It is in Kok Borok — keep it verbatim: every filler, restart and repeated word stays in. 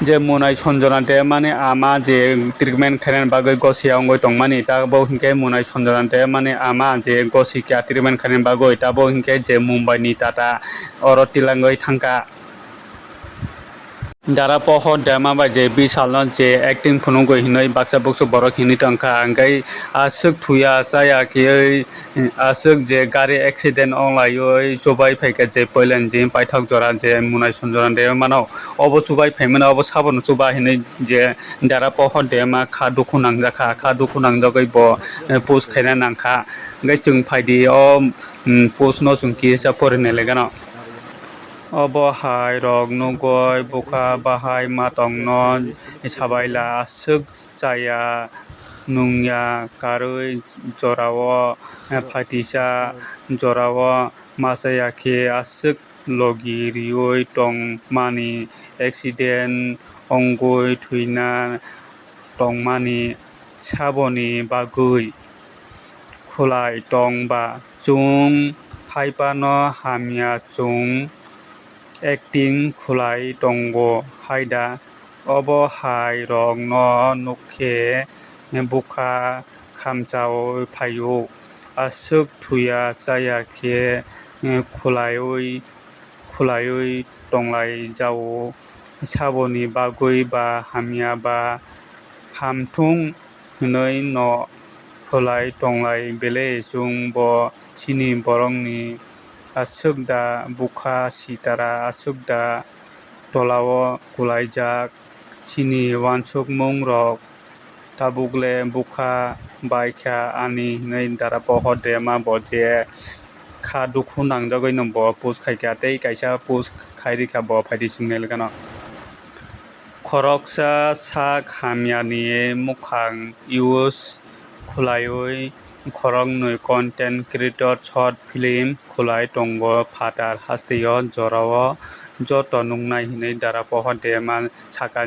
Je Munai Sonjona de mani ama je treatment khainani bagwi gosi ya wngwi tongmani, ta bo hinkhe Munai Sonjona de mani ama je gosi kya treatment khainani bagwi, ta bo hinkhe je Mumbai ni Tata oro tilangwi thangkha. Dara Pohor Dema bai je Bishal no je acting phunugwi hinwi baksa buksu borok hinwi tongkha, hinkhe aswk thuya chaya khe aswk je gari accident onglaiwi chubai phaikha je poilani je paithak jora je Munai Sonjona de mano. Obo chubai phaimano, obo sabono chuba hinwi je Dara Pohor Dema kha dukhu nangjakha, kha dukhu nangjagwi bo, eh, post khaina nangkha. Hwnkhe chwng phaidi o, mm, post no chwng kisa porinai legano. Obo hai rok nugwi bwkha bahai matongno sabaila aswk chaya nungya karwi jorao, eh, phatisa jorao machaya khe aswk logi riui tongmani, accident wngwi thwina tongmani saboni bagwi khwlai tong ba? Chwng haiphano hamya chwng acting khwlai tongo hai da? Obo hai rokno nukhe bwkha khamchaui phaio. Aswk thuya chaya khe khwlaiwi khwlaiwi tonglai jao. Saboni bagwi ba hamya ba hamthung hwnwi no khwlai tonglai belai chwng bo chini borokni aswk da bwkha sitara, aswk da tolao kwlaijak chini uansukmung rok. Tabukle bwkha bai kha ani hinwi Dara Pohor Dema bo je kha dukhu nangjagwi no bo post khai kha tei kaisa post khai rikha bo phaidi chwngnaile gano. Khoroksa sak hamyani mukhang use khwlaiwi khoroknwi content creator short film khwlai tongo phatar hasteo jorao joto nuknai hinwi Dara Pohor Dema sakha.